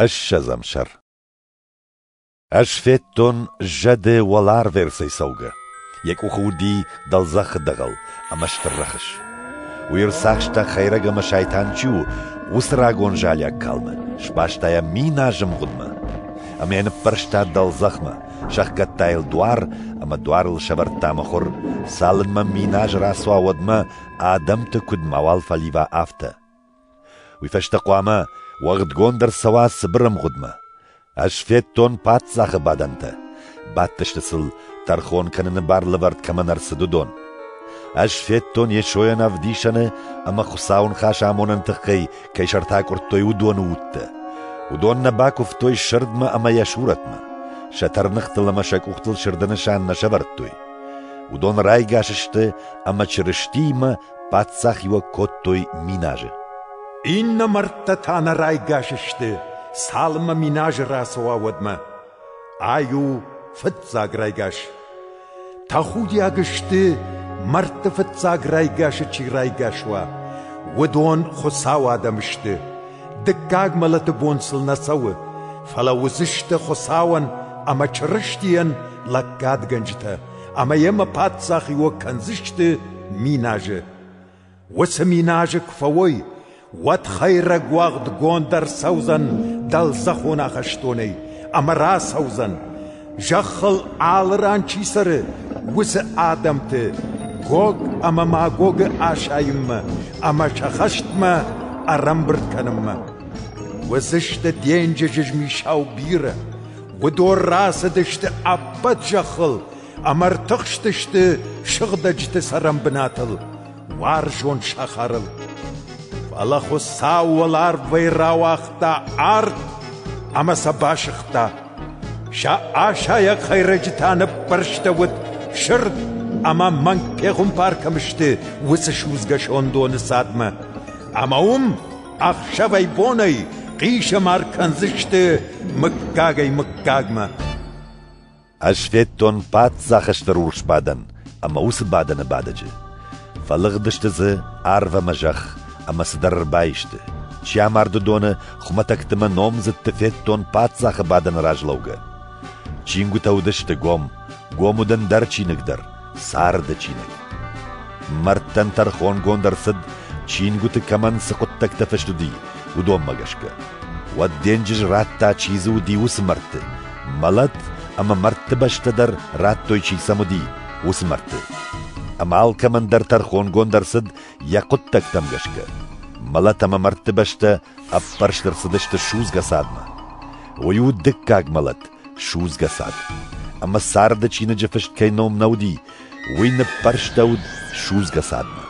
Ӕссӕдзӕм сӕр. Ӕз федтон зӕды уӕларвӕрцӕй цӕугӕ. Йӕ къухы уыди дӕлдзӕхы дӕгъӕл ӕмӕ стыр рӕхыс. Уый ӕрцахста, хӕйрӕг ӕмӕ сайтан чи у, уыцы рагон залиаг калмы, сбаста йӕ 1000 азы мгъуыдмӕ. Ӕмӕ йӕ ныппӕрста дӕлдзӕхмӕ, сӕхгӕдта йыл дуар ӕмӕ дуарыл сӕвӕрдта мыхуыр, цалынмӕ 1000 азы рацӕуа, уӕдмӕ адӕмты куыд мауал фӕлива, афтӕ. Уый фӕстӕ хъуамӕ уӕгъдгонд ӕрцӕуа цыбыр ӕмгъуыдмӕ. Ӕз федтон паддзахы бадӕнтӕ. Бадтысты сыл, тӕрхон кӕныны бар лӕвӕрд кӕмӕн ӕрцыд, уыдон. Ӕз федтон Йесойӕн ӕвдисӕны ӕмӕ Хуыцауы ныхас амонӕн тыххӕй кӕй сӕртӕ акъуырдтой, уыдоны удтӕ. Уыдон нӕ бакуывтой сырдмӕ ӕмӕ йӕ сурӕтмӕ. Сӕ тӕрныхтыл ӕмӕ сӕ къухтыл сырды нысан нӕ сӕвӕрдтой. Уыдон райгас сты ӕмӕ Чырыстиимӕ паддзахиуӕг кодтой 1000 азы. Иннӕ мӕрдтӕ та нӕ райгас сты, цалынмӕ 1000 азы рацӕуа, уӕдмӕ. Ай у фыццаг райгас. Тӕхудиаг сты, мӕрдты фыццаг райгасы чи райгас уа, уыдон Хуыцауы адӕм сты. Дыккаг мӕлӕты бон сыл нӕ цӕуы, фӕлӕ уыдзысты Хуыцауӕн ӕмӕ Чырыстийӕн лӕггадгӕнджытӕ ӕмӕ йемӕ паддзахиуӕг кӕндзысты 1000 азы. Уыцы 1000 азы куы фӕуой, уӕд хӕйрӕг уӕгъдгонд ӕрцӕудзӕн дӕлдзӕхон ахӕстонӕй ӕмӕ рацӕудзӕн, зӕххыл алы ран чи цӕры, уыцы адӕмты Гог ӕмӕ Магогы асайынмӕ ӕмӕ сӕ хӕстмӕ ӕрӕмбырд кӕнынмӕ. Уыдзысты денджызы змисау бирӕ, уыдон рацыдысты ӕппӕт зӕххыл ӕмӕ ӕртыхстысты сыгъдӕджыты цӕрӕнбынатыл, уарзон сахарыл. Фӕлӕ Хуыцау уӕларвӕй рауагъта арт ӕмӕ сӕ басыгъта. Сӕ асайӕг хӕйрӕджытӕ ныппӕрстӕуыд сырд ӕмӕ мӕнг пехуымпар кӕм сты, уыцы судзгӕ сондоны цадмӕ. Ӕмӕ уым ӕхсӕвӕй-бонӕй хъизӕмар кӕндзысты мыггагӕй-мыггагмӕ. Ӕз федтон паддзахы стыр урс бадӕн ӕмӕ уыцы бадӕны бадӕджы. Фӕлыгъдысты дзы арв ӕмӕ зӕхх, ӕмӕ цыдӕр ӕрбаисты. Чи амард, уыдоны хуымӕтӕгты мӕ номдзыдты федтон паддзахы бадӕны раз лӕугӕ. Чингуытӕ уыдысты гом, гом уыд ӕндӕр чиныг дӕр, царды чиныг. Мӕрдтӕн тӕрхонгонд ӕрцыд, чингуыты кӕмӕн цы хъуыддӕгтӕ фыст уыди, уыдонмӕ гӕсгӕ. Уӕд денджыз радта, чи дзы уыди, уыцы мӕрдты. Мӕлӕт ӕмӕ мӕрдты бӕстӕ дӕр радтой, чи сӕм уыди, уыцы мӕрдты. Ӕмӕ алкӕмӕн дӕр тӕрхонгонд ӕрцыд йӕ хъуыддӕгтӕм гӕсгӕ. Мӕлӕт ӕмӕ мӕрдты бӕстӕ ӕппӕрст ӕрцыдысты судзгӕ цадмӕ. Уый у дыккаг мӕлӕт, судзгӕ цад. Ӕмӕ царды чиныджы фыст кӕй ном нӕ уыди, уый ныппӕрстӕуыд судзгӕ цадмӕ.